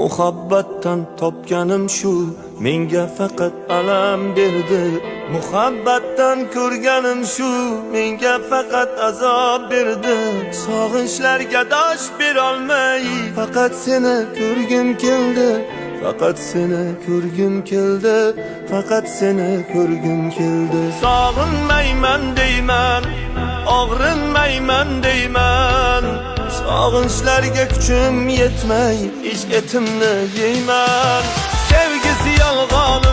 Muhabbatdan topganim shu, menga faqat alam berdi. Muhabbatdan ko'rganim shu, menga faqat azob berdi. Sog'inchlarga dosh berolmay, faqat seni ko'rgim keldi. Faqat seni ko'rgim keldi, faqat seni ko'rgim keldi. Sog'inmayman deyman, og'rinmayman deyman. Sog'inchlarga kuchim yetmay, ich etimni yeyman. Sevgisi yolg'on.